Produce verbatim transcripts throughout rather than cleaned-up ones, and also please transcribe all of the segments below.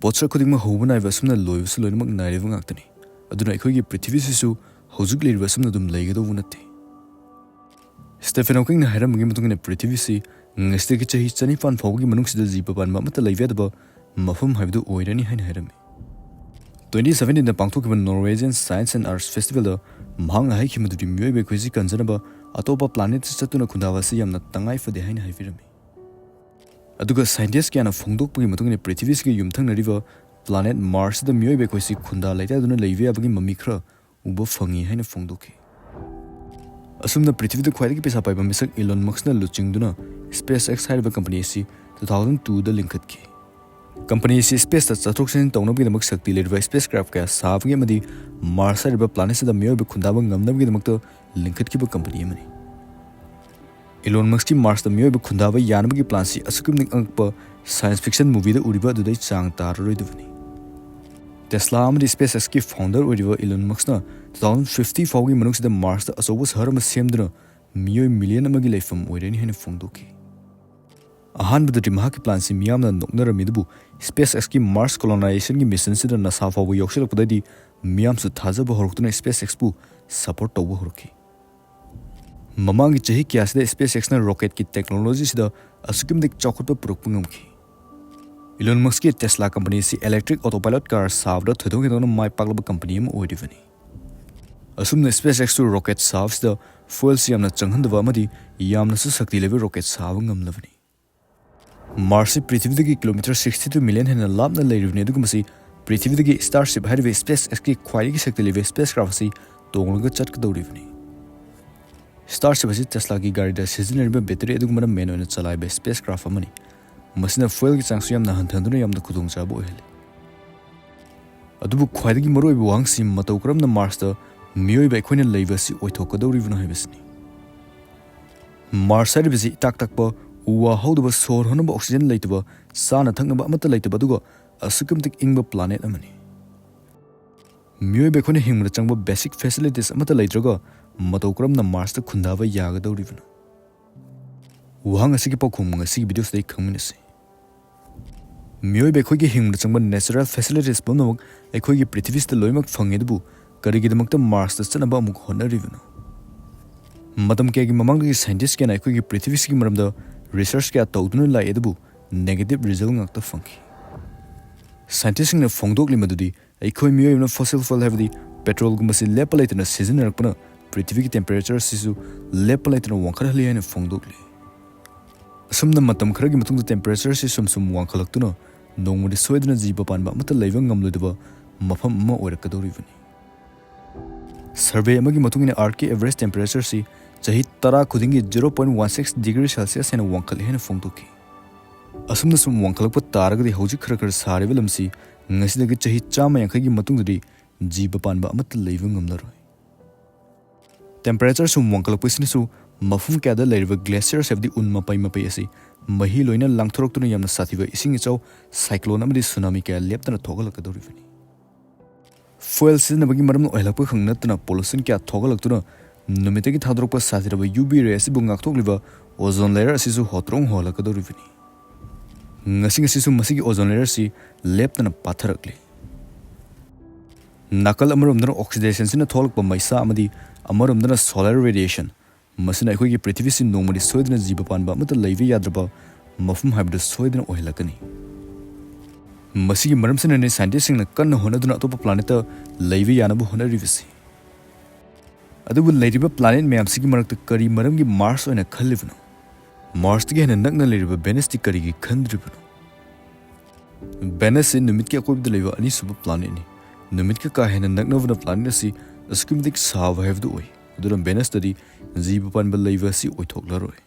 ꯄꯣꯠꯁꯛ ꯈꯨꯗꯤꯡꯃꯛ ꯍꯧꯕ ꯅꯥꯏꯕ ꯑꯁꯨꯝꯅ ꯂꯣꯏꯕꯁꯨ ꯂꯣꯏꯅꯃꯛ ꯅꯥꯏꯔꯤꯕ ꯉꯥꯛꯇꯅꯤ꯫ ꯑꯗꯨꯅ ꯑꯩꯈꯣꯏꯒꯤ ꯄ꯭ꯔꯤꯊꯤꯕꯤꯁꯤꯁꯨ ꯍꯧꯖꯤꯛ ꯂꯩꯔꯤꯕ ꯑꯁꯨꯝꯅ ꯑꯗꯨꯝ ꯂꯩꯒꯗꯧꯕ ꯅꯠꯇꯦ꯫ ꯁ꯭ꯇꯦꯐꯦꯟ ꯍꯣꯀꯤꯡꯅ ꯍꯥꯏꯔꯝꯕꯒꯤ ꯃꯇꯨꯡ ꯏꯟꯅ ꯄ꯭ꯔꯤꯊꯤꯕꯤꯁꯤ ꯉꯁꯤꯗꯒꯤ ꯆꯍꯤ ꯆꯅꯤꯄꯥꯟ ꯐꯥꯎꯕꯒꯤ ꯃꯅꯨꯡꯁꯤꯗ ꯖꯤꯕ ꯄꯥꯟꯕ ꯑꯃꯠꯇ ꯂꯩꯕ ꯌꯥꯗꯕ ꯃꯐꯝ ꯍꯥꯏꯕꯗꯨ ꯑꯣꯏꯔꯅꯤ ꯍꯥꯏꯅ ꯍꯥꯏꯔꯝꯃꯤ꯫ Twenty seventeenꯗ ꯄꯥꯡꯊꯣꯛꯈꯤꯕ Norwegian Science and Arts Festivalꯗ ꯃꯍꯥꯛꯅ ꯍꯥꯏꯈꯤ ꯃꯗꯨꯗꯤ ꯃꯤꯑꯣꯏꯕ ꯑꯩꯈꯣꯏꯁꯤ ꯀꯟꯖꯅꯕ ꯑꯇꯣꯞꯄ planetꯇ ꯆꯠꯇꯨꯅ ꯈꯨꯟꯗꯥꯕ ꯑꯁꯤ ꯌꯥꯝꯅ ꯇꯉꯥꯏ ꯐꯗꯦ ꯍꯥꯏꯅ ꯍꯥꯏꯕꯤꯔꯝꯃꯤ꯫ ꯑꯗꯨꯒ scientist ꯀꯌꯥꯅ ꯐꯣꯡꯗꯣꯛꯄꯒꯤ ꯃꯇꯨꯡ ꯏꯟꯅ ꯄ꯭ꯔꯤꯊꯤꯕꯤꯁꯤꯒ ꯌꯨꯝꯊꯪꯅꯔꯤꯕ planet Marsꯇ ꯃꯤꯑꯣꯏꯕ ꯑꯩꯈꯣꯏꯁꯤ ꯈꯨꯟꯗꯥ ꯂꯩꯇꯥꯗꯨꯅ ꯂꯩꯕ ꯌꯥꯕꯒꯤ ꯃꯃꯤ ꯈꯔ ꯎꯕ ꯐꯪꯉꯤ ꯍꯥꯏꯅ ꯐꯣꯡꯗꯣꯛꯈꯤ꯫ ꯑꯁꯨꯝꯅ ꯄ꯭ꯔꯤꯊꯤꯕꯤꯗ ꯈ꯭ꯋꯥꯏꯗꯒꯤ ꯄꯩꯁꯥ ꯄꯥꯏꯕ ꯃꯤꯁꯛ Elon Muskꯅ ꯂꯨꯆꯤꯡꯗꯨꯅ SpaceX ꯍꯥꯏꯔꯤꯕ company ꯑꯁꯤ two thousand twoꯗ ꯂꯤꯡꯈꯠꯈꯤ꯫ Company ꯑꯁꯤ spaceꯇ ꯆꯠꯊꯣꯛ ꯆꯠꯁꯤꯟ ꯇꯧꯅꯕꯒꯤꯗꯃꯛ ꯁꯛꯇꯤ ꯂꯩꯔꯕ spacecraft ꯀꯌꯥ ꯁꯥꯕꯒꯤ ꯑꯃꯗꯤ Mars ꯍꯥꯏꯔꯤꯕ planetꯁꯤꯗ ꯃꯤꯑꯣꯏꯕ ꯈꯨꯟꯗꯥꯕ ꯉꯝꯅꯕꯒꯤꯗꯃꯛꯇ ꯂꯤꯡꯈꯠꯈꯤꯕ company ꯑꯃꯅꯤ꯫ Elon Muskꯀꯤ Marsꯇ ꯃꯤꯑꯣꯏꯕ ꯈꯨꯟꯗꯥꯕ ꯌꯥꯅꯕꯒꯤ planꯁꯤ ꯑꯁꯨꯛꯀꯤ ꯃꯇꯤꯛ ꯑꯉꯛꯄ science fiction movieꯗ ꯎꯔꯤꯕ ꯑꯗꯨꯗꯩ ꯆꯥꯡ ꯇꯥꯔꯔꯣꯏꯗꯕꯅꯤ꯫ Tesla ꯑꯃꯗꯤ SpaceXꯀꯤ founder ꯑꯣꯏꯔꯤꯕ Elon Muskꯅ two thousand fifty ꯐꯥꯎꯒꯤ ꯃꯅꯨꯡꯁꯤꯗ Marsꯇ ꯑꯆꯧꯕ ꯁꯍꯔ ꯑꯃ ꯁꯦꯝꯗꯨꯅ ꯃꯤꯑꯣꯏ million ꯑꯃꯒꯤ ꯂꯩꯐꯝ ꯑꯣꯏꯔꯅꯤ ꯍꯥꯏꯅ ꯐꯣꯡꯗꯣꯛꯈꯤ꯫ ꯑꯍꯥꯟꯕꯗꯗꯤ ꯃꯍꯥꯛꯀꯤ planꯁꯤ ꯃꯤꯌꯥꯝꯅ ꯅꯣꯛꯅꯔꯝꯃꯤ, ꯑꯗꯨꯕꯨ SpaceXꯀꯤ Mars colonizationꯒꯤ missionꯁꯤꯗ NASA ꯐꯥꯎꯕ ꯌꯥꯎꯁꯤꯜꯂꯛꯄꯗꯩꯗꯤ ꯃꯤꯌꯥꯝꯁꯨ ꯊꯥꯖꯕ ꯍꯧꯔꯛꯇꯨꯅ SpaceXꯄꯨ support ꯇꯧꯕ ꯍꯧꯔꯛꯈꯤ꯫ ꯃꯃꯥꯡꯒꯤ ꯆꯍꯤ ꯀꯌꯥꯁꯤꯗ SpaceXꯅ rocketꯀꯤ technologyꯁꯤꯗ ꯑꯁꯨꯛꯀꯤ ꯃꯇꯤꯛ ꯆꯥꯎꯈꯠꯄ ꯄꯨꯔꯛꯄ ꯉꯝꯈꯤ꯫ Elon Muskꯀꯤ Tesla company ꯑꯁꯤ electric autopilot car ꯁꯥꯕꯗ ꯊꯣꯏꯗꯣꯛ ꯍꯦꯟꯗꯣꯛꯅ ꯃꯥꯏ ꯄꯥꯛꯂꯕ company ꯑꯃ ꯑꯣꯏꯔꯤꯕꯅꯤ꯫ ꯑꯁꯨꯝꯅ SpaceXꯁꯨ rocket ꯁꯥꯕꯁꯤꯗ fuelꯁꯤ ꯌꯥꯝꯅ ꯆꯪꯍꯟꯗꯕ ꯑꯃꯗꯤ ꯌꯥꯝꯅꯁꯨ ꯁꯛꯇꯤ ꯂꯩꯕ rocket ꯁꯥꯕ ꯉꯝꯂꯕꯅꯤ꯫ Marsꯁꯤ ꯄ꯭ꯔꯤꯊꯤꯕꯤꯗꯒꯤ kilometre sixty two million ꯍꯦꯟꯅ ꯂꯥꯞꯅ ꯂꯩꯔꯤꯕꯅꯤ, ꯑꯗꯨꯒ ꯃꯁꯤ ꯄ꯭ꯔꯤꯊꯤꯕꯤꯗꯒꯤ Starship ꯍꯥꯏꯔꯤꯕ SpaceXꯀꯤ ꯈ꯭ꯋꯥꯏꯗꯒꯤ ꯁꯛꯇꯤ ꯂꯩꯕ spacecraft ꯑꯁꯤ ꯇꯣꯡꯂꯒ ꯆꯠꯀꯗꯧꯔꯤꯕꯅꯤ꯫ Starship ꯑꯁꯤ Teslaꯒꯤ ꯒꯥꯔꯤꯗ ꯁꯤꯖꯤꯟꯅꯔꯤꯕ battery ꯑꯗꯨꯒꯨꯝꯕꯅ main ꯑꯣꯏꯅ ꯆꯂꯥꯏꯕ spacecraft ꯑꯃꯅꯤ꯫ ꯃꯁꯤꯅ fuelꯒꯤ ꯆꯥꯡꯁꯨ ꯌꯥꯝꯅ ꯍꯟꯊꯍꯟꯗꯨꯅ ꯌꯥꯝꯅ ꯈꯨꯗꯣꯡꯆꯥꯕ ꯑꯣꯏꯍꯜꯂꯤ꯫ ꯑꯗꯨꯕꯨ ꯈ꯭ꯋꯥꯏꯗꯒꯤ ꯃꯔꯨꯑꯣꯏꯕ ꯋꯥꯍꯪꯁꯤ ꯃꯇꯧ ꯀꯔꯝꯅ Marsꯇ ꯃꯤꯑꯣꯏꯕ ꯑꯩꯈꯣꯏꯅ ꯂꯩꯕ ꯑꯁꯤ ꯑꯣꯏꯊꯣꯛꯀꯗꯧꯔꯤꯕꯅꯣ ꯍꯥꯏꯕꯁꯤꯅꯤ꯫ Mars ꯍꯥꯏꯔꯤꯕꯁꯤ ꯏꯇꯥꯛ ꯇꯥꯛꯄ, ꯎ ꯋꯥ ꯍꯧꯗꯕ, ꯁꯣꯔ ꯍꯣꯟꯅꯕ oxygen ꯂꯩꯇꯕ, ꯆꯥꯅ ꯊꯛꯅꯕ ꯑꯃꯠꯇ ꯂꯩꯇꯕ, ꯑꯗꯨꯒ ꯑꯁꯨꯛꯀꯤ ꯃꯇꯤꯛ ꯏꯪꯕ planet ꯑꯃꯅꯤ꯫ ꯃꯤꯑꯣꯏꯕ ꯑꯩꯈꯣꯏꯅ ꯍꯤꯡꯕꯗ ꯆꯪꯕ basic facilities ꯑꯃꯠꯇ ꯂꯩꯇ꯭ꯔꯒ ꯃꯇꯧ ꯀꯔꯝꯅ Marsꯇ ꯈꯨꯟꯗꯥꯕ ꯌꯥꯒꯗꯧꯔꯤꯕꯅꯣ? ꯋꯥꯍꯪ ꯑꯁꯤꯒꯤ ꯄꯥꯎꯈꯨꯝ ꯉꯁꯤꯒꯤ videoꯁꯤꯗ ꯑꯩ ꯈꯪꯃꯤꯟꯅꯁꯤ꯫ ꯃꯤꯑꯣꯏꯕ ꯑꯩꯈꯣꯏꯒꯤ ꯍꯤꯡꯕꯗ ꯆꯪꯕ natural facilities ꯄꯨꯝꯅꯃꯛ ꯑꯩꯈꯣꯏꯒꯤ ꯄ꯭ꯔꯤꯊꯤꯕꯤꯁꯤꯗ ꯂꯣꯏꯅꯃꯛ ꯐꯪꯉꯤ, ꯑꯗꯨꯕꯨ ꯀꯔꯤꯒꯤꯗꯃꯛꯇ ꯃꯥꯔꯁꯇ ꯆꯠꯅꯕ ꯑꯃꯨꯛ ꯍꯣꯠꯅꯔꯤꯕꯅꯣ? ꯃꯇꯝ ꯀꯌꯥꯒꯤ ꯃꯃꯥꯡꯗꯒꯤ scientist ꯀꯌꯥꯅ ꯑꯩꯈꯣꯏꯒꯤ ꯄ꯭ꯔꯤꯊꯤꯕꯤꯁꯤꯒꯤ ꯃꯔꯝꯗ research ꯀꯌꯥ ꯇꯧꯗꯨꯅ ꯂꯥꯛꯏ, ꯑꯗꯨꯕꯨ negative result ꯉꯥꯛꯇ ꯐꯪꯈꯤ꯫ Scientist ꯁꯤꯡꯅ ꯐꯣꯡꯗꯣꯛꯂꯤ ꯃꯗꯨꯗꯤ ꯑꯩꯈꯣꯏ ꯃꯤꯑꯣꯏꯕꯅ fossil fuel, ꯍꯥꯏꯕꯗꯤ petrol ꯒꯨꯝꯕꯁꯤ ꯂꯦꯞꯄ ꯂꯩꯇꯅ ꯁꯤꯖꯤꯟꯅꯔꯛꯄꯅ ꯄ꯭ꯔꯤꯊꯤꯕꯤꯒꯤ temperature ꯑꯁꯤꯁꯨ ꯂꯦꯞꯄ ꯂꯩꯇꯅ ꯋꯥꯡꯈꯠꯍꯜꯂꯤ ꯍꯥꯏꯅ ꯐꯣꯡꯗꯣꯛꯂꯤ꯫ ꯑꯁꯨꯝꯅ ꯃꯇꯝ ꯈꯔꯒꯤ ꯃꯇꯨꯡꯗ temperature ꯑꯁꯤ ꯁꯨꯝ ꯁꯨꯝ ꯋꯥꯡꯈꯠꯂꯛꯇꯨꯅ ꯅꯣꯡꯃꯗꯤ ꯁꯣꯏꯗꯅ ꯖꯤꯕ ꯄꯥꯟꯕ ꯑꯃꯠꯇ ꯂꯩꯕ ꯉꯝꯂꯣꯏꯗꯕ ꯃꯐꯝ ꯑꯃ ꯑꯣꯏꯔꯛꯀꯗꯧꯔꯤꯕꯅꯤ꯫ Survey ꯑꯃꯒꯤ ꯃꯇꯨꯡ ꯏꯟꯅ Earth ꯀꯤ average temperature ꯑꯁꯤ ꯆꯍꯤ ꯇꯔꯥ ꯈꯨꯗꯤꯡꯒꯤ zero point one six degree Celsius ꯍꯦꯟꯅ ꯋꯥꯡꯈꯠꯂꯤ ꯍꯥꯏꯅ ꯐꯣꯡꯗꯣꯛꯈꯤ꯫ ꯑꯁꯨꯝꯅ ꯁꯨꯝ ꯋꯥꯡꯈꯠꯂꯛꯄ ꯇꯥꯔꯒꯗꯤ ꯍꯧꯖꯤꯛ ꯈꯔ ꯈꯔ ꯁꯥꯔꯤꯕ ꯂꯝꯁꯤ ꯉꯁꯤꯗꯒꯤ ꯆꯍꯤ ꯆꯥꯝꯃ ꯌꯥꯡꯈꯩꯒꯤ ꯃꯇꯨꯡꯗꯗꯤ ꯖꯤꯕ ꯄꯥꯟꯕ ꯑꯃꯠꯇ ꯂꯩꯕ ꯉꯝꯂꯔꯣꯏ꯫ Temperature ꯁꯨꯝ ꯋꯥꯡꯈꯠꯂꯛꯄꯁꯤꯅꯁꯨ ꯃꯐꯝ ꯀꯌꯥꯗ ꯂꯩꯔꯤꯕ glaciers, ꯍꯥꯏꯕꯗꯤ ꯎꯟ ꯃꯄꯩ ꯃꯄꯩ ꯑꯁꯤ ꯃꯍꯤ ꯂꯣꯏꯅ ꯂꯥꯡꯊꯣꯔꯛꯇꯨꯅ ꯌꯥꯝꯅ ꯁꯥꯊꯤꯕ ꯏꯁꯤꯡ ꯏꯆꯥꯎ, cyclone ꯑꯃꯗꯤ tsunami ꯀꯌꯥ ꯂꯦꯞꯇꯅ ꯊꯣꯛꯍꯜꯂꯛꯀꯗꯧꯔꯤꯕꯅꯤ꯫ Fuel ꯁꯤꯖꯤꯟꯅꯕꯒꯤ ꯃꯔꯝꯅ ꯑꯣꯏꯍꯜꯂꯛꯄ ꯈꯛ ꯅꯠꯇꯅ pollution ꯀꯌꯥ ꯊꯣꯛꯍꯜꯂꯛꯇꯨꯅ ꯅꯨꯃꯤꯠꯇꯒꯤ ꯊꯥꯗꯣꯔꯛꯄ ꯁꯥꯊꯤꯔꯕ U V ray ꯑꯁꯤꯕꯨ ꯉꯥꯛꯊꯣꯛꯂꯤꯕ ozone layer ꯑꯁꯤꯁꯨ ꯍꯣꯇ꯭ꯔꯣꯡ ꯍꯣꯍꯜꯂꯛꯀꯗꯧꯔꯤꯕꯅꯤ꯫ ꯉꯁꯤ ꯉꯁꯤꯁꯨ ꯃꯁꯤꯒꯤ ozone layer ꯑꯁꯤ ꯂꯦꯞꯇꯅ ꯄꯥꯊꯔꯛꯂꯤ꯫ ꯅꯥꯀꯜ ꯑꯃꯔꯣꯝꯗꯅ oxidation ꯁꯤꯅ ꯊꯣꯛꯂꯛꯄ ꯃꯩꯁꯥ ꯑꯃꯗꯤ ꯑꯃꯔꯣꯝꯗꯅ solar radiation, ꯃꯁꯤꯅ ꯑꯩꯈꯣꯏꯒꯤ ꯄ꯭ꯔꯤꯊꯤꯕꯤꯁꯤ ꯅꯣꯡꯃꯗꯤ ꯁꯣꯏꯗꯅ ꯖꯤꯕ ꯄꯥꯟꯕ ꯑꯃꯠꯇ ꯂꯩꯕ ꯌꯥꯗ꯭ꯔꯕ ꯃꯐꯝ ꯍꯥꯏꯕꯗꯨ ꯁꯣꯏꯗꯅ ꯑꯣꯏꯍꯜꯂꯛꯀꯅꯤ꯫ ꯃꯁꯤꯒꯤ ꯃꯔꯝꯁꯤꯅꯅꯤ scientist ꯁꯤꯡꯅ ꯀꯟꯅ ꯍꯣꯠꯅꯗꯨꯅ ꯑꯇꯣꯞꯄ planet ꯇ ꯂꯩꯕ ꯌꯥꯅꯕ ꯍꯣꯠꯅꯔꯤꯕꯁꯤ꯫ ꯑꯗꯨꯕꯨ ꯂꯩꯔꯤꯕ planet ꯃꯌꯥꯝꯁꯤꯒꯤ ꯃꯔꯛꯇ ꯀꯔꯤ ꯃꯔꯝꯒꯤ Mars ꯑꯣꯏꯅ ꯈꯜꯂꯤꯕꯅꯣ? Mars ꯇꯒꯤ ꯍꯦꯟꯅ ꯅꯛꯅ ꯂꯩꯔꯤꯕ Venus ꯇꯤ ꯀꯔꯤꯒꯤ ꯈꯟꯗ꯭ꯔꯤꯕꯅꯣ? Venus ꯁꯤ ꯅꯨꯃꯤꯠꯀꯤ ꯑꯀꯣꯏꯕꯗ ꯂꯩꯕ ꯑꯅꯤꯁꯨꯕ planet ꯅꯤ꯫ ꯅꯨꯃꯤꯠꯀ ꯀꯥ ꯍꯦꯟꯅ ꯅꯛꯅꯕꯅ planet ꯑꯁꯤ ꯑꯁꯨꯛꯀꯤ ꯃꯇꯤꯛ ꯁꯥꯕ ꯍꯥꯏꯕꯗꯨ ꯑꯣꯏ꯫ ꯑꯗꯨꯅ Venus ꯇꯗꯤ ꯖꯤꯕ ꯄꯥꯟꯕ ꯂꯩꯕ ꯑꯁꯤ ꯑꯣꯏꯊꯣꯛꯂꯔꯣꯏ꯫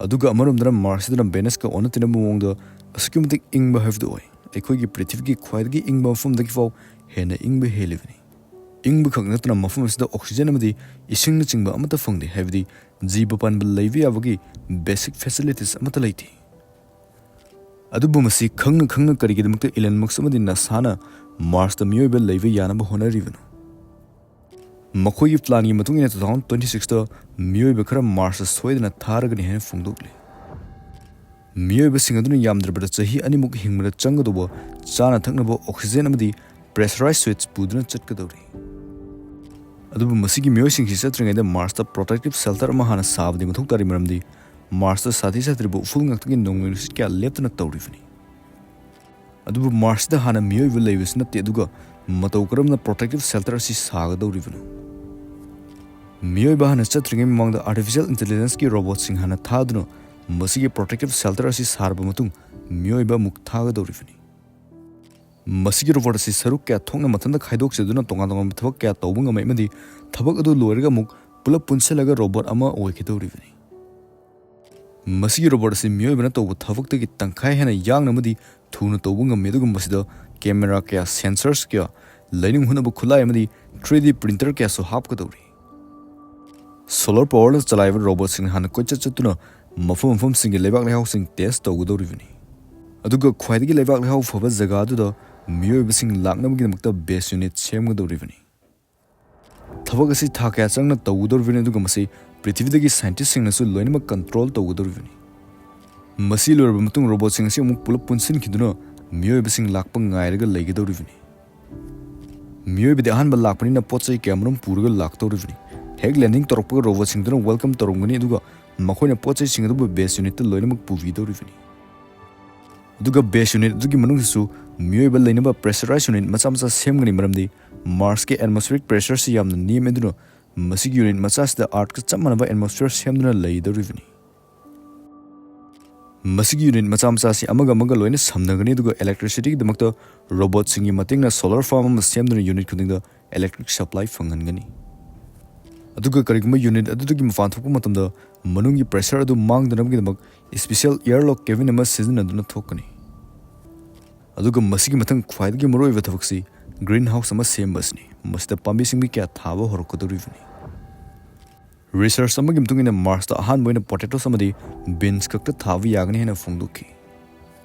ꯑꯗꯨꯒ ꯑꯃꯔꯣꯝꯗꯅ Mars ꯁꯤꯗꯅ Venus ꯀ ꯑꯣꯟꯅ ꯇꯩꯅꯕ ꯃꯑꯣꯡꯗ ꯑꯁꯨꯛꯀꯤ ꯃꯇꯤꯛ ꯏꯪꯕ ꯍꯥꯏꯕꯗꯨ ꯑꯣꯏ꯫ ꯑꯩꯈꯣꯏꯒꯤ ꯄ꯭ꯔꯤꯊꯤꯕꯤꯒꯤ ꯈ꯭ꯋꯥꯏꯗꯒꯤ ꯏꯪꯕ ꯃꯐꯝꯗꯒꯤ ꯐꯥꯎ ꯍꯦꯟꯅ ꯏꯪꯕ ꯍꯦꯜꯂꯤꯕꯅꯤ꯫ ꯏꯪꯕ ꯈꯛ ꯅꯠꯇꯅ ꯃꯐꯝ ꯑꯁꯤꯗ oxygen ꯑꯃꯗꯤ ꯏꯁꯤꯡꯅꯆꯤꯡꯕ ꯑꯃꯠꯇ ꯐꯪꯗꯦ, ꯍꯥꯏꯕꯗꯤ ꯖꯤꯕ ꯄꯥꯟꯕ ꯂꯩꯕ ꯌꯥꯕꯒꯤ basic facilities ꯑꯃꯠꯇ ꯂꯩꯇꯦ꯫ ꯑꯗꯨꯕꯨ ꯃꯁꯤ ꯈꯪꯅ ꯈꯪꯅ ꯀꯔꯤꯒꯤꯗꯃꯛꯇ Elon Musk ꯑꯃꯗꯤ NASA ꯅ Mars ꯇ ꯃꯤꯑꯣꯏꯕ ꯂꯩꯕ ꯌꯥꯅꯕ ꯍꯣꯠꯅꯔꯤꯕꯅꯣ? ꯃꯈꯣꯏꯒꯤ plan ꯒꯤ ꯃꯇꯨꯡ ꯏꯟꯅ two thousand twenty six ꯇ ꯃꯤꯑꯣꯏꯕ ꯈꯔ Mars ꯇ ꯁꯣꯏꯗꯅ ꯊꯥꯔꯒꯅꯤ ꯍꯥꯏꯅ ꯐꯣꯡꯗꯣꯛꯂꯤ꯫ ꯃꯤꯑꯣꯏꯕꯁꯤꯡ ꯑꯗꯨꯅ ꯌꯥꯝꯗ꯭ꯔꯕꯗ ꯆꯍꯤ ꯑꯅꯤꯃꯨꯛ ꯍꯤꯡꯕꯗ ꯆꯪꯒꯗꯧꯕ ꯆꯥꯅ ꯊꯛꯅꯕ oxygen ꯑꯃꯗꯤ pressurized suits ꯄꯨꯗꯨꯅ ꯆꯠꯀꯗꯧꯔꯤ꯫ ꯑꯗꯨꯕꯨ ꯃꯁꯤꯒꯤ ꯃꯤꯑꯣꯏꯁꯤꯡꯁꯤ ꯆꯠꯇ꯭ꯔꯤꯉꯩꯗ Marsꯇ protective shelter ꯑꯃ ꯍꯥꯟꯅ ꯁꯥꯕꯗꯤ ꯃꯊꯧ ꯇꯥꯔꯤ, ꯃꯔꯝꯗꯤ Marsꯇ ꯁꯥꯊꯤ ꯁꯥꯊꯤꯔꯕ ꯎꯐꯨꯜ ꯉꯥꯛꯇꯒꯤ ꯅꯣꯡꯂꯩ ꯅꯨꯡꯁꯤꯠ ꯀꯌꯥ ꯂꯦꯞꯇꯅ ꯇꯧꯔꯤꯕꯅꯤ꯫ ꯑꯗꯨꯕꯨ Marsꯇ ꯍꯥꯟꯅ ꯃꯤꯑꯣꯏꯕ ꯂꯩꯕꯁꯨ ꯅꯠꯇꯦ, ꯑꯗꯨꯒ ꯃꯇꯧ ꯀꯔꯝꯅ protective shelter ꯑꯁꯤ ꯁꯥꯒꯗꯧꯔꯤꯕꯅꯣ? ꯃꯤꯑꯣꯏꯕ ꯍꯥꯟꯅ ꯆꯠꯇ꯭ꯔꯤꯉꯩ ꯃꯃꯥꯡꯗ artificial intelligenceꯀꯤ robotꯁꯤꯡ ꯍꯥꯟꯅ ꯊꯥꯗꯨꯅ ꯃꯁꯤꯒꯤ protective shelter ꯑꯁꯤ ꯁꯥꯔꯕ ꯃꯇꯨꯡ ꯃꯤꯑꯣꯏꯕ ꯑꯃꯨꯛ ꯊꯥꯒꯗꯧꯔꯤꯕꯅꯤ꯫ ꯃꯁꯤꯒꯤ robot ꯑꯁꯤ ꯁꯔꯨꯛ ꯀꯌꯥ ꯊꯣꯛꯅ ꯃꯊꯟꯇ ꯈꯥꯏꯗꯣꯛꯆꯗꯨꯅ ꯇꯣꯉꯥꯟ ꯇꯣꯉꯥꯟꯕ ꯊꯕꯛ ꯀꯌꯥ ꯇꯧꯕ ꯉꯝꯃꯤ ꯑꯃꯗꯤ ꯊꯕꯛ ꯑꯗꯨ ꯂꯣꯏꯔꯒ ꯑꯃꯨꯛ ꯄꯨꯂꯞ ꯄꯨꯟꯁꯤꯜꯂꯒ robot ꯑꯃ ꯑꯣꯏꯒꯗꯧꯔꯤꯕꯅꯤ꯫ ꯃꯁꯤꯒꯤ robot ꯑꯁꯤ ꯃꯤꯑꯣꯏꯕꯅ ꯇꯧꯕ ꯊꯕꯛꯇꯒꯤ ꯇꯪꯈꯥꯏ ꯍꯦꯟꯅ ꯌꯥꯡꯅ ꯑꯃꯗꯤ ꯊꯨꯅ ꯇꯧꯕ ꯉꯝꯃꯤ, ꯑꯗꯨꯒ ꯃꯁꯤꯗ camera ꯀꯌꯥ, sensors ꯀꯌꯥ, ꯂꯥꯏꯅꯤꯡ ꯍꯨꯠꯅꯕ ꯈꯨꯠꯂꯥꯏ ꯑꯃꯗꯤ three D printer ꯀꯌꯥꯁꯨ ꯍꯥꯞꯀꯗꯧꯔꯤ꯫ Solar powerꯅ ꯆꯂꯥꯏꯕ robotꯁꯤꯡꯅ ꯍꯥꯟꯅ ꯀꯣꯏꯆꯠ ꯆꯠꯇꯨꯅ ꯃꯐꯝ ꯃꯐꯝꯁꯤꯡꯒꯤ ꯂꯩꯕꯥꯛ ꯂꯩꯍꯥꯎꯁꯤꯡ test ꯇꯧꯒꯗꯧꯔꯤꯕꯅꯤ꯫ ꯑꯗꯨꯒ ꯈ꯭ꯋꯥꯏꯗꯒꯤ ꯂꯩꯕꯥꯛ ꯂꯩꯍꯥꯎ ꯐꯕ ꯖꯒꯥ ꯑꯗꯨꯗ ꯃꯤꯑꯣꯏꯕꯁꯤꯡ ꯂꯥꯛꯅꯕꯒꯤꯗꯃꯛꯇ base unit ꯁꯦꯝꯒꯗꯧꯔꯤꯕꯅꯤ꯫ ꯊꯕꯛ ꯑꯁꯤ ꯊꯥ ꯀꯌꯥ ꯆꯪꯅ ꯇꯧꯒꯗꯧꯔꯤꯕꯅꯤ, ꯑꯗꯨꯒ ꯃꯁꯤ ꯄ꯭ꯔꯤꯊꯤꯕꯤꯗꯒꯤ scientistꯁꯤꯡꯅꯁꯨ ꯂꯣꯏꯅꯃꯛ control ꯇꯧꯒꯗꯧꯔꯤꯕꯅꯤ꯫ ꯃꯁꯤ ꯂꯣꯏꯔꯕ ꯃꯇꯨꯡ robotꯁꯤꯡ ꯑꯁꯤ ꯑꯃꯨꯛ ꯄꯨꯂꯞ ꯄꯨꯟꯁꯤꯟꯈꯤꯗꯨꯅ ꯃꯤꯑꯣꯏꯕꯁꯤꯡ ꯂꯥꯛꯄ ꯉꯥꯏꯔꯒ ꯂꯩꯒꯗꯧꯔꯤꯕꯅꯤ꯫ ꯃꯤꯑꯣꯏꯕꯗꯤ ꯑꯍꯥꯟꯕ ꯂꯥꯛꯄꯅꯤꯅ ꯄꯣꯠ ꯆꯩ ꯀꯌꯥ ꯃꯔꯨꯝ ꯄꯨꯔꯒ ꯂꯥꯛꯇꯧꯔꯤꯕꯅꯤ꯫ ꯍꯦꯛ landing ꯇꯧꯔꯛꯄꯒ robotꯁꯤꯡꯗꯨꯅ welcome ꯇꯧꯔꯝꯒꯅꯤ, ꯑꯗꯨꯒ ꯃꯈꯣꯏꯅ ꯄꯣꯠ ꯆꯩꯁꯤꯡ ꯑꯗꯨꯕꯨ base unitꯇ ꯂꯣꯏꯅꯃꯛ ꯄꯨꯕꯤꯗꯧꯔꯤꯕꯅꯤ꯫ ꯑꯗꯨꯒ base unit ꯑꯗꯨꯒꯤ ꯃꯅꯨꯡꯗꯁꯨ ꯃꯤꯑꯣꯏꯕ ꯂꯩꯅꯕ pressurized unit ꯃꯆꯥ ꯃꯆꯥ ꯁꯦꯝꯒꯅꯤ, ꯃꯔꯝꯗꯤ Marsꯀꯤ atmospheric pressureꯁꯤ ꯌꯥꯝꯅ ꯅꯦꯝꯃꯤ, ꯑꯗꯨꯅ ꯃꯁꯤꯒꯤ unit ꯃꯆꯥꯁꯤꯗ Earthꯀ ꯆꯞ ꯃꯥꯟꯅꯕ atmosphere ꯁꯦꯝꯗꯨꯅ ꯂꯩꯗꯧꯔꯤꯕꯅꯤ꯫ ꯃꯁꯤꯒꯤ unit ꯃꯆꯥ ꯃꯆꯥꯁꯤ ꯑꯃꯒ ꯑꯃꯒ ꯂꯣꯏꯅ ꯁꯝꯅꯒꯅꯤ, ꯑꯗꯨꯒ electricityꯒꯤꯗꯃꯛꯇ robotꯁꯤꯡꯒꯤ ꯃꯇꯦꯡꯅ solar farm ꯑꯃ ꯁꯦꯝꯗꯨꯅ unit ꯈꯨꯗꯤꯡꯗ electric supply ꯐꯪꯍꯟꯒꯅꯤ꯫ ꯑꯗꯨꯒ ꯀꯔꯤꯒꯨꯝꯕ unit ꯑꯗꯨꯗꯒꯤ ꯃꯄꯥꯟ ꯊꯣꯛꯄ ꯃꯇꯝꯗ ꯃꯅꯨꯡꯒꯤ pressure ꯑꯗꯨ ꯃꯥꯡꯗꯅꯕꯒꯤꯗꯃꯛ special airlock cabin ꯑꯃ ꯁꯤꯖꯤꯟꯅꯗꯨꯅ ꯊꯣꯛꯀꯅꯤ꯫ ꯑꯗꯨꯒ ꯃꯁꯤꯒꯤ ꯃꯊꯪ ꯈ꯭ꯋꯥꯏꯗꯒꯤ ꯃꯔꯨꯑꯣꯏꯕ ꯊꯕꯛꯁꯤ greenhouse ꯑꯃ ꯁꯦꯝꯕ ꯑꯁꯤꯅꯤ꯫ ꯃꯁꯤꯗ ꯄꯥꯝꯕꯤ ꯁꯤꯡꯕꯤ ꯀꯌꯥ ꯊꯥꯕ ꯍꯧꯔꯛꯀꯗꯧꯔꯤꯕꯅꯤ꯫ Research ꯑꯃꯒꯤ ꯃꯇꯨꯡ ꯏꯟꯅ Marsꯇ ꯑꯍꯥꯟꯕ ꯑꯣꯏꯅ potatoes ꯑꯃꯗꯤ beans ꯈꯛꯇ ꯊꯥꯕ ꯌꯥꯒꯅꯤ ꯍꯥꯏꯅ ꯐꯣꯡꯗꯣꯛꯈꯤ꯫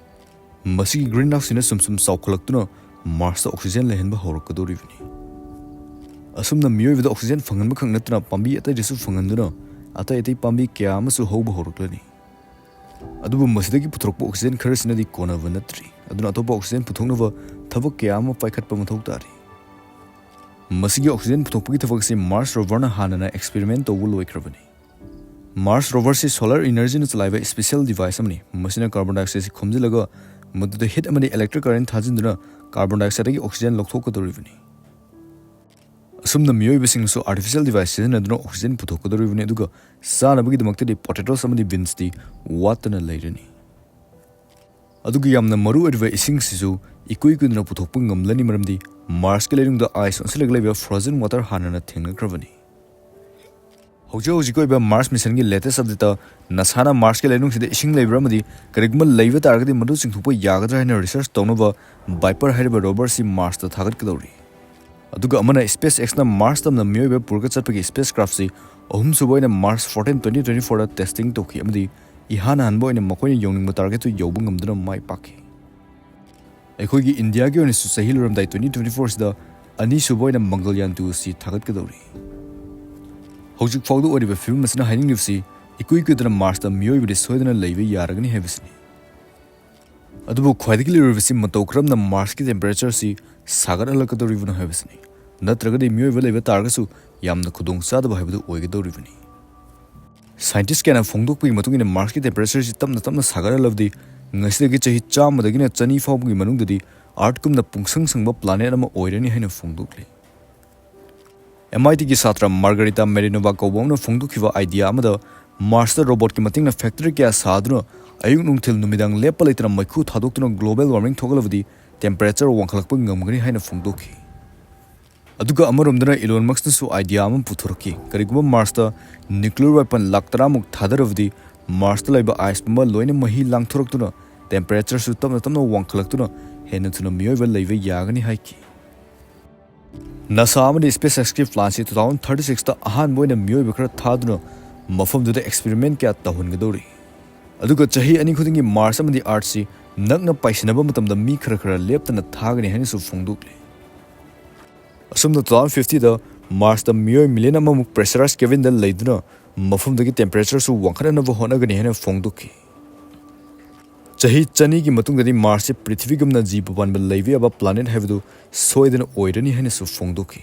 ꯃꯁꯤꯒꯤ greenhouseꯁꯤꯅ ꯁꯨꯝ ꯁꯨꯝ ꯆꯥꯎꯈꯠꯂꯛꯇꯨꯅ Marsꯇ oxygen ꯂꯩꯍꯟꯕ ꯍꯧꯔꯛꯀꯗꯧꯔꯤꯕꯅꯤ꯫ ꯑꯁꯨꯝꯅ ꯃꯤꯑꯣꯏꯕꯗ oxygen ꯐꯪꯍꯟꯕ ꯈꯛ ꯅꯠꯇꯅ ꯄꯥꯝꯕꯤ ꯑꯇꯩꯗꯁꯨ ꯐꯪꯍꯟꯗꯨꯅ ꯑꯇꯩ ꯑꯇꯩ ꯄꯥꯝꯕꯤ ꯀꯌꯥ ꯑꯃꯁꯨ ꯍꯧꯕ ꯍꯧꯔꯛꯂꯅꯤ꯫ ꯑꯗꯨꯕꯨ ꯃꯁꯤꯗꯒꯤ ꯄꯨꯊꯣꯔꯛꯄ oxygen ꯈꯔꯁꯤꯅꯗꯤ ꯀꯣꯟꯅꯕ ꯅꯠꯇ꯭ꯔꯤ꯫ ꯑꯗꯨꯅ ꯑꯇꯣꯞꯄ oxygen ꯄꯨꯊꯣꯛꯅꯕ ꯊꯕꯛ ꯀꯌꯥ ꯑꯃ ꯄꯥꯏꯈꯠꯄ ꯃꯊꯧ ꯇꯥꯔꯤ꯫ ꯃꯁꯤꯒꯤ oxygen ꯄꯨꯊꯣꯛꯄꯒꯤ ꯊꯕꯛ ꯑꯁꯤ Mars roverꯅ ꯍꯥꯟꯅꯅ experiment ꯇꯧꯕ ꯂꯣꯏꯈ꯭ꯔꯕꯅꯤ꯫ Mars roverꯁꯤ solar energyꯅ ꯆꯂꯥꯏꯕ special device ꯑꯃꯅꯤ꯫ ꯃꯁꯤꯅ carbon dioxideꯁꯤ ꯈꯣꯝꯖꯤꯜꯂꯒ ꯃꯗꯨꯗ heat ꯑꯃꯗꯤ electric current ꯊꯥꯖꯤꯟꯗꯨꯅ carbon dioxideꯗꯒꯤ oxygen ꯂꯧꯊꯣꯛꯀꯗꯧꯔꯤꯕꯅꯤ꯫ ꯑꯁꯨꯝꯅ ꯃꯤꯑꯣꯏꯕꯁꯤꯡꯅꯁꯨ artificial device ꯁꯤꯖꯤꯟꯅꯗꯨꯅ oxygen ꯄꯨꯊꯣꯛꯀꯗꯧꯔꯤꯕꯅꯤ, ꯑꯗꯨꯒ ꯆꯥꯅꯕꯒꯤꯗꯃꯛꯇꯗꯤ potatoes ꯑꯃꯗꯤ beansꯇꯤ ꯋꯥꯠꯇꯅ ꯂꯩꯔꯅꯤ꯫ ꯑꯗꯨꯒ ꯌꯥꯝꯅ ꯃꯔꯨ ꯑꯣꯏꯔꯤꯕ ꯏꯁꯤꯡꯁꯤꯁꯨ ꯏꯀꯨꯏ ꯀꯨꯏꯗꯅ ꯄꯨꯊꯣꯛꯄ ꯉꯝꯂꯅꯤ, ꯃꯔꯝꯗꯤ Marsꯀꯤ ꯂꯩꯅꯨꯡꯗ ice ꯑꯣꯟꯁꯤꯜꯂꯒ ꯂꯩꯕ frozen water ꯍꯥꯟꯅꯅ ꯊꯦꯡꯅꯈ꯭ꯔꯕꯅꯤ꯫ ꯍꯧꯖꯤꯛ ꯍꯧꯖꯤꯛꯀꯤ ꯑꯣꯏꯕ Mars missionꯒꯤ latest updateꯇ NASAꯅ Marsꯀꯤ ꯂꯩꯅꯨꯡꯁꯤꯗ ꯏꯁꯤꯡ ꯂꯩꯕ꯭ꯔꯥ ꯑꯃꯗꯤ ꯀꯔꯤꯒꯨꯝꯕ ꯂꯩꯕ ꯇꯥꯔꯒꯗꯤ ꯃꯗꯨ ꯆꯤꯡꯊꯣꯛꯄ ꯌꯥꯒꯗ꯭ꯔꯥ ꯍꯥꯏꯅ research ꯇꯧꯅꯕ Viper ꯍꯥꯏꯔꯤꯕ roverꯁꯤ Marsꯇ ꯊꯥꯒꯠꯀꯗꯧꯔꯤ꯫ ꯑꯗꯨꯒ ꯑꯃꯅ SpaceXꯅ Mars ꯇꯝꯅ ꯃꯤꯑꯣꯏꯕ ꯄꯨꯔꯒ ꯆꯠꯄꯒꯤ spacecraftꯁꯤ ꯑꯍꯨꯝꯁꯨꯕ ꯑꯣꯏꯅ March fourteen, twenty twenty fourꯗ testing ꯇꯧꯈꯤ ꯑꯃꯗꯤ ꯏꯍꯥꯟ ꯍꯥꯟꯕ ꯑꯣꯏꯅ ꯃꯈꯣꯏꯅ ꯌꯧꯅꯤꯡꯕ targetꯇꯨ ꯌꯧꯕ ꯉꯝꯗꯨꯅ ꯃꯥꯏ ꯄꯥꯛꯈꯤ꯫ ꯑꯩꯈꯣꯏꯒꯤ ꯏꯟꯗꯤꯌꯥꯒꯤ ꯑꯣꯏꯅꯁꯨ ꯆꯍꯤ ꯂꯣꯏꯔꯝꯗꯥꯏ twenty twenty fourꯁꯤꯗ ꯑꯅꯤꯁꯨꯕ ꯑꯣꯏꯅ Mangalyaan two ꯑꯁꯤ ꯊꯥꯒꯠꯀꯗꯧꯔꯤ꯫ ꯍꯧꯖꯤꯛ ꯐꯥꯎꯗ ꯑꯣꯏꯔꯤꯕ ꯐꯤꯕꯝ ꯑꯁꯤꯅ ꯍꯥꯏꯅꯤꯡꯂꯤꯕꯁꯤ ꯏꯀꯨꯏ ꯀꯨꯏꯗꯅ Marsꯇ ꯃꯤꯑꯣꯏꯕꯗꯤ ꯁꯣꯏꯗꯅ ꯂꯩꯕ ꯌꯥꯔꯒꯅꯤ ꯍꯥꯏꯕꯁꯤꯅꯤ꯫ ꯑꯗꯨꯕꯨ ꯈ꯭ꯋꯥꯏꯗꯒꯤ ꯂꯨꯔꯤꯕꯁꯤ ꯃꯇꯧ ꯀꯔꯝꯅ Marsꯀꯤ temperatureꯁꯤ ꯁꯥꯒꯠꯍꯜꯂꯛꯀꯗꯧꯔꯤꯕꯅꯣ ꯍꯥꯏꯕꯁꯤꯅꯤ꯫ ꯅꯠꯇ꯭ꯔꯒꯗꯤ ꯃꯤꯑꯣꯏꯕ ꯂꯩꯕ ꯇꯥꯔꯒꯁꯨ ꯌꯥꯝꯅ ꯈꯨꯗꯣꯡꯆꯥꯗꯕ ꯍꯥꯏꯕꯗꯨ ꯑꯣꯏꯒꯗꯧꯔꯤꯕꯅꯤ꯫ Scientist ꯀꯌꯥꯅ ꯐꯣꯡꯗꯣꯛꯄꯒꯤ ꯃꯇꯨꯡ ꯏꯟꯅ Marsꯀꯤ temperatureꯁꯤ ꯇꯞꯅ ꯇꯞꯅ ꯁꯥꯒꯠꯍꯜꯂꯕꯗꯤ ꯉꯁꯤꯗꯒꯤ ꯆꯍꯤ ꯆꯥꯝꯃꯗꯒꯤꯅ ꯆꯅꯤ ꯐꯥꯎꯕꯒꯤ ꯃꯅꯨꯡꯗꯗꯤ Earthꯀꯨꯝꯅ ꯄꯨꯡꯁꯪ ꯁꯪꯕ planet ꯑꯃ ꯑꯣꯏꯔꯅꯤ ꯍꯥꯏꯅ ꯐꯣꯡꯗꯣꯛꯂꯤ꯫ MITꯒꯤ ꯁꯥꯇ꯭ꯔ Margarita Marinova ꯀꯧꯕ ꯑꯃꯅ ꯐꯣꯡꯗꯣꯛꯈꯤꯕ idea ꯑꯃꯗ Marsꯇ robotꯀꯤ ꯃꯇꯦꯡꯅ factory ꯀꯌꯥ ꯁꯥꯗꯨꯅ ꯑꯌꯨꯛ ꯅꯨꯡꯊꯤꯜ ꯅꯨꯃꯤꯗꯥꯡ ꯂꯦꯞꯄ ꯂꯩꯇꯅ ꯃꯩꯈꯨ ꯊꯥꯗꯣꯛꯇꯨꯅ global warming ꯊꯣꯛꯍꯜꯂꯕꯗꯤ temperature ꯋꯥꯡꯈꯠꯂꯛꯄ ꯉꯝꯒꯅꯤ ꯍꯥꯏꯅ ꯐꯣꯡꯗꯣꯛꯈꯤ꯫ ꯑꯗꯨꯒ ꯑꯃꯔꯣꯝꯗꯅ Elon Muskꯅꯁꯨ idea ꯑꯃ ꯄꯨꯊꯣꯔꯛꯈꯤ꯫ ꯀꯔꯤꯒꯨꯝꯕ Marsꯇ nuclear weapon ꯂꯥꯛ ꯇꯔꯥꯃꯨꯛ ꯊꯥꯗꯔꯕꯗꯤ Marsꯇ ꯂꯩꯕ ice ꯄꯨꯝꯕ ꯂꯣꯏꯅ ꯃꯍꯤ ꯂꯥꯡꯊꯣꯔꯛꯇꯨꯅ temperatureꯁꯨ ꯇꯞꯅ ꯇꯞꯅ ꯋꯥꯡꯈꯠꯂꯛꯇꯨꯅ ꯍꯦꯟꯅ ꯊꯨꯅ ꯃꯤꯑꯣꯏꯕ ꯂꯩꯕ ꯌꯥꯒꯅꯤ ꯍꯥꯏꯈꯤ꯫ NASA ꯑꯃꯗꯤ SpaceXꯀꯤ planꯁꯤ two thousand thirty sixꯇ ꯑꯍꯥꯟꯕ ꯑꯣꯏꯅ ꯃꯤꯑꯣꯏꯕ ꯈꯔ ꯊꯥꯗꯨꯅ ꯃꯐꯝꯗꯨꯗ experiment ꯀꯌꯥ ꯇꯧꯍꯟꯒꯗꯧꯔꯤ꯫ ꯑꯗꯨꯒ ꯆꯍꯤ ꯑꯅꯤ ꯈꯨꯗꯤꯡꯒꯤ Mars ꯑꯃꯗꯤ Earthꯁꯤ ꯅꯛꯅ ꯄꯥꯏꯁꯤꯟꯅꯕ ꯃꯇꯝꯗ ꯃꯤ ꯈꯔ ꯈꯔ ꯂꯦꯞꯇꯅ ꯊꯥꯒꯅꯤ ꯍꯥꯏꯅꯁꯨ ꯐꯣꯡꯗꯣꯛꯂꯤ꯫ ꯑꯁꯨꯝꯅ two thousand fiftyꯗ Marsꯇ ꯃꯤꯑꯣꯏ million ꯑꯃꯃꯨꯛ pressurized cabinꯗ ꯂꯩꯗꯨꯅ ꯃꯐꯝꯗꯨꯒꯤ temperatureꯁꯨ ꯋꯥꯡꯈꯠꯅꯅꯕ ꯍꯣꯠꯅꯒꯅꯤ ꯍꯥꯏꯅ ꯐꯣꯡꯗꯣꯛꯈꯤ꯫ ꯆꯍꯤ ꯆꯅꯤꯒꯤ ꯃꯇꯨꯡꯗꯗꯤ ꯃꯥꯔꯁꯁꯤ ꯄ꯭ꯔꯤꯊꯤꯕꯤꯒꯨꯝꯅ ꯖꯤꯕ ꯄꯥꯟꯕ ꯂꯩꯕ ꯌꯥꯕ ꯄ꯭ꯂꯥꯅꯦꯠ ꯍꯥꯏꯕꯗꯨ ꯁꯣꯏꯗꯅ ꯑꯣꯏꯔꯅꯤ ꯍꯥꯏꯅꯁꯨ ꯐꯣꯡꯗꯣꯛꯈꯤ꯫